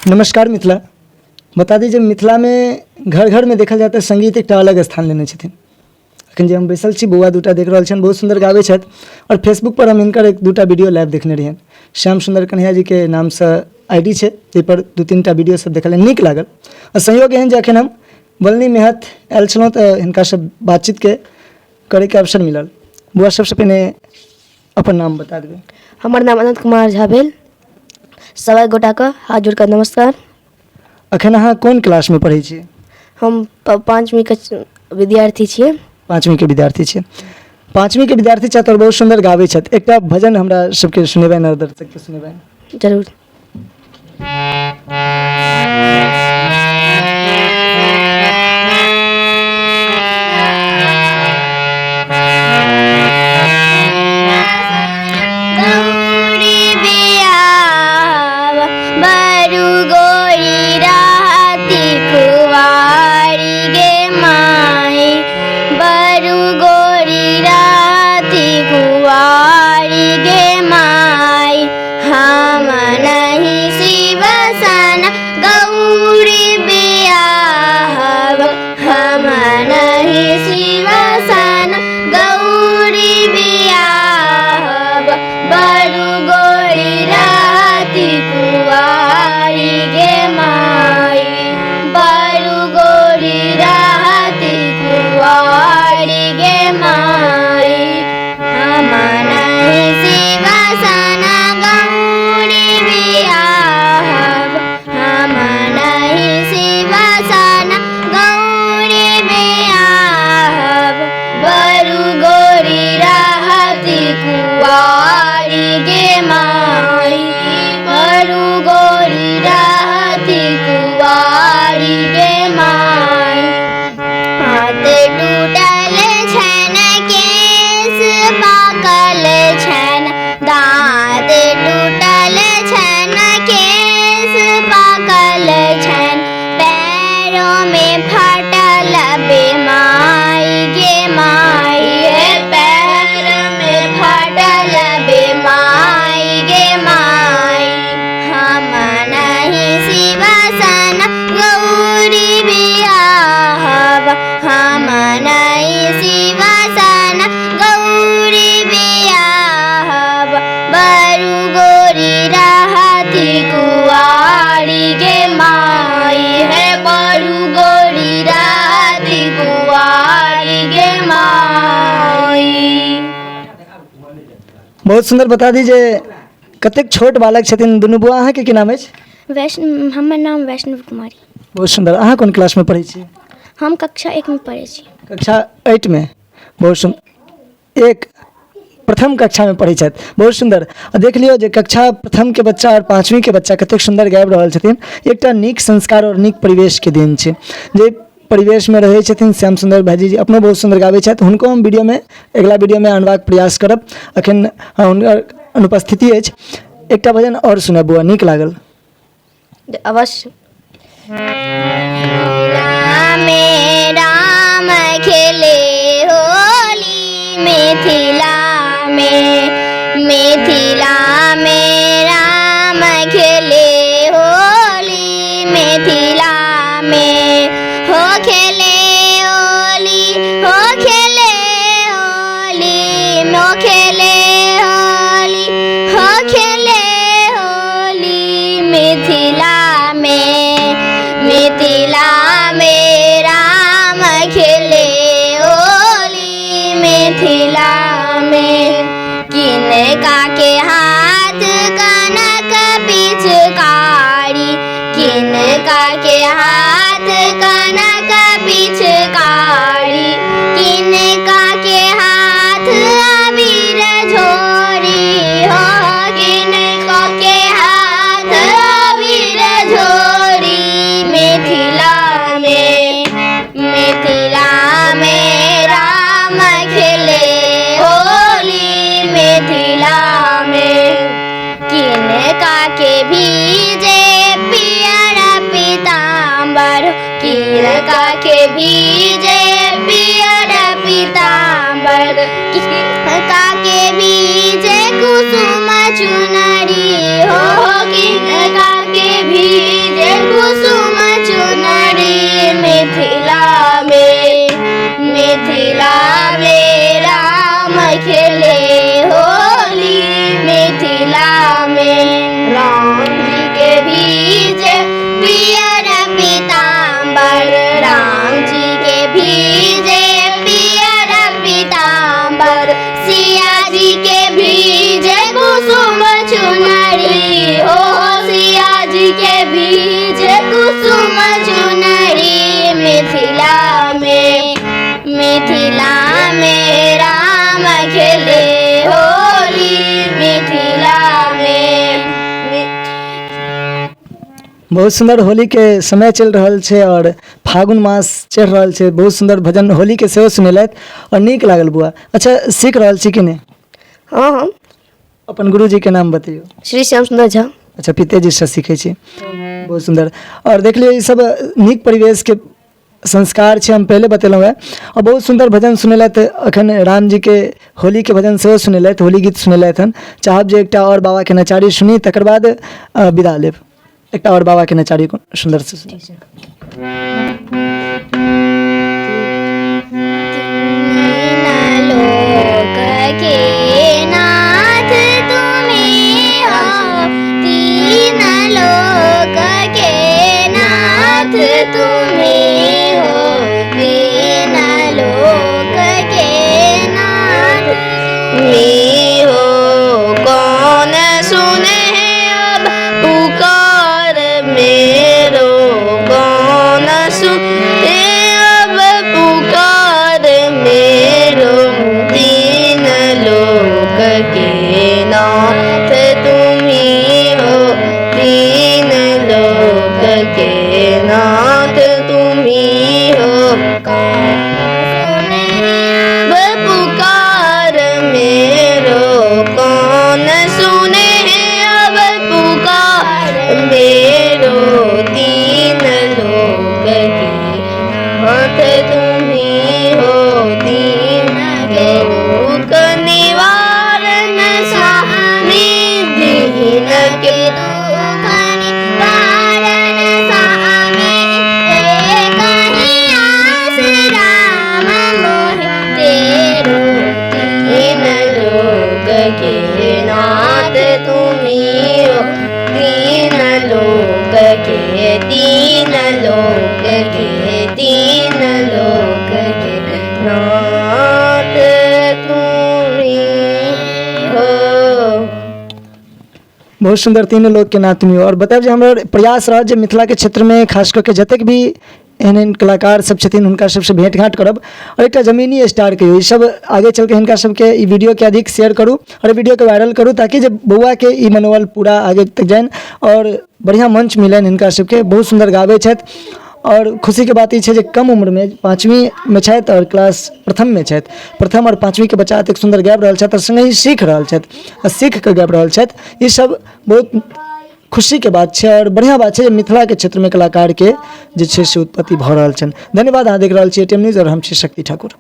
नमस्कार मिथिला। बता दी जे मिथिलामे घर घरमे देखल जाय तऽ सङ्गीत एकटा अलग स्थान लेने छथिन। अखन जे हम बैसल छी, बौआ दूटा देख रहल छियनि, बहुत सुन्दर गाबै छथि आओर फेसबुक पर हम हिनकर एक दूटा वीडियो लाइव देखने रहियनि। श्याम सुन्दर कन्हैया जीके नामसँ I D छै, जाहिपर दू तीन टा वीडियो सब देखलियनि, नीक लागल। आ संयोग एहन जे अखन हम बलनी मेहत आयल छलहुँ तऽ हिनकासँ बातचीतके करैके अवसर मिलल। बौआ, सबसँ पहिने अपन नाम बता देबै। हमर नाम अनंत कुमार झा भेल। सभ गोटाके हाथ जोड़ि कऽ नमस्कार। अखन अहाँ कोन क्लासमे पढ़ै छी? हम पाँचवींके विद्यार्थी छियै। पाँचवींके विद्यार्थी छियै। पाँचवींके विद्यार्थी छथि आओर बहुत सुन्दर गाबै छथि। एकटा भजन हमरा सबके सुनेबनि आओर दर्शकके सुनेबनि। जरूर। गौरी बियाह बरु गोरी रहती कुवारी गे माई, बरु गोरी रहती कुवारी गे माई, हम नहीं शिवसन गौरी बियाहब, हम नहीं शिवसन गौरी बियाहब, बरु गोरी रहती कुवारी गे माई, बरु गोरी रहती कुवारी गे माई, हम नहीं शिवसन गौरी बियाहब, हम नहीं शिवसन गौरी बियाहब, बरु गोरी रहती कुवारी गे माई, बरु गोरी रहती कुवारी गे माई। हाथ टूटल छनि, केश पाकल छनि, दाँत टूटल छनि, केश पाकल छनि, पैरोमे फटल बेमाई गे माई, हे पैरमे फटल बेमाई गे माई, हम नहीं शिवसन गौरी बियाहब, हम नहीं शिवसन गौरी बियाहब, बरु गोरी रहती कुवारी गे माई, हे बरु गोरी रहती कुवारी गे माई। बहुत सुन्दर। बता दी जे कतेक छोट बालक छथिन दुनू बौआ। अहाँके की नाम अछि? वैष्णव। हमर नाम वैष्णव कुमारी। बहुत सुन्दर। अहाँ कोन क्लासमे पढ़ै छी? हम कक्षा 1मे पढ़ै छी। कक्षा 8मे। बहुत सुन्दर। एक प्रथम कक्षामे पढ़ै छथि। बहुत सुन्दर। आ देख लियौ जे कक्षा प्रथमके बच्चा आओर पाँचवींके बच्चा कतेक सुन्दर गाबि रहल छथिन। एकटा नीक संस्कार आओर नीक परिवेशके देन छै जे परिवेशमे रहै छथिन। श्याम सुन्दर भाईजी जी अपनो बहुत सुन्दर गाबै छथि। हुनको हम वीडियोमे अगिला वीडियोमे अनबाक प्रयास करब। अखन हुनकर अनुपस्थिति अछि। एकटा भजन आओर सुनाबू बौआ, नीक लागल। अवश्य। में राम खेले होली मिथिला में, मिथिला में राम खेले होली मिथिला में, हो खेले होली, हो खेले होली, हो खेले होली, हो खेले होली मिथिला में, मिथिला में राम खेले होली मिथिला में। किनका के हाथ कनक पिचकारी, किनका के हाथ कनक पिचकारी, किनका के हाथ अबीर झोरी, हो किनका के हाथ अबीर झोरी मिथिला में, मिथिला में राम खेले होली मिथिला में। किनका के भीजे पियर पीताम्बर, बहुत सुन्दर होलीके समय चलि रहल छै आओर फागुन मास चढ़ि रहल छै। बहुत सुन्दर भजन होलीके सेहो सुनेलथि आओर नीक लागल बौआ। अच्छा, सीख रहल छी कि नहि? हँ हँ। अपन गुरुजीके नाम बतैयौ। श्री श्याम सुन्दर झा। अच्छा, पितेजीसँ सीखै छी, बहुत सुन्दर। आओर देखलियै, ई सब नीक परिवेशके संस्कार छै, हम पहिले बतेलहुँ हेँ। आओर बहुत सुन्दर भजन सुनेलथि एखन, रामजीके होलीके भजन सेहो सुनेलथि, होली गीत सुनेलथि हन। चाहब जे एकटा आओर बाबाके नचारी सुनी, तकर बाद विदा लेब। एकटा आओर बाबाके नचारी सुन्दरसँ सुनी। लोक के नाथ तुम्हें हो, तीन लोक के नाथ तुम्हें हो, तीन लोक के नाथ तुम्हें हो। कौन सुने अब पुकार मेरो, कौन सुने अब पुकार मेरो, तीन लोक के नाथ तुम्ही हो, तीन लोक के नाथ तुम्ही हो। कौन सुने अब पुकार मेरो, कौन सुने अब पुकार मेरो, तीन लोक के नाथ तुम्ही हो, तीन लोक निवारण स्वामी, दीन के दुख निवारण स्वामी, एक ही आस राम मोहि तेरो, तीन लोक के नाथ तुम्ही हो, तीन लोक के, तीन लोक के, तीन लोक के नाथ तुम्ही हो। बहुत सुन्दर, तीन लोकके नाथ तुम्ही हो। आओर बतायब जे हमर प्रयास रहत जे मिथिलाके क्षेत्रमे खास कऽ के जतेक भी एहन एहन कलाकार सब छथिन, हुनका सबसँ भेँट घाँट करब आओर एकटा जमीनी स्टार कहियौ। ई सब आगे चलि कऽ हिनका सबके ई वीडियोके अधिक शेयर करू आओर ई वीडियोके वायरल करू, ताकि जे बौआके ई मनोबल पूरा आगे तक जानि आओर बढ़िआँ मंच मिलनि हिनका सबके। बहुत सुन्दर गाबै छथि आओर खुशीके बात ई छै जे कम उम्रमे पाँचवींमे छथि आओर क्लास प्रथममे छथि। प्रथम आओर पाँचवींके बच्चा एतेक सुन्दर गाबि रहल छथि आओर सङ्गहि सीख रहल छथि आ सीख कऽ गाबि रहल छथि। ई सब बहुत खुशीके बात छै आओर बढ़िआँ बात छै जे मिथिलाके क्षेत्रमे कलाकारके जे छै से उत्पत्ति भऽ रहल छनि। धन्यवाद। अहाँ देख रहल छी एटीएम न्यूज आओर हम छी शक्ति ठाकुर।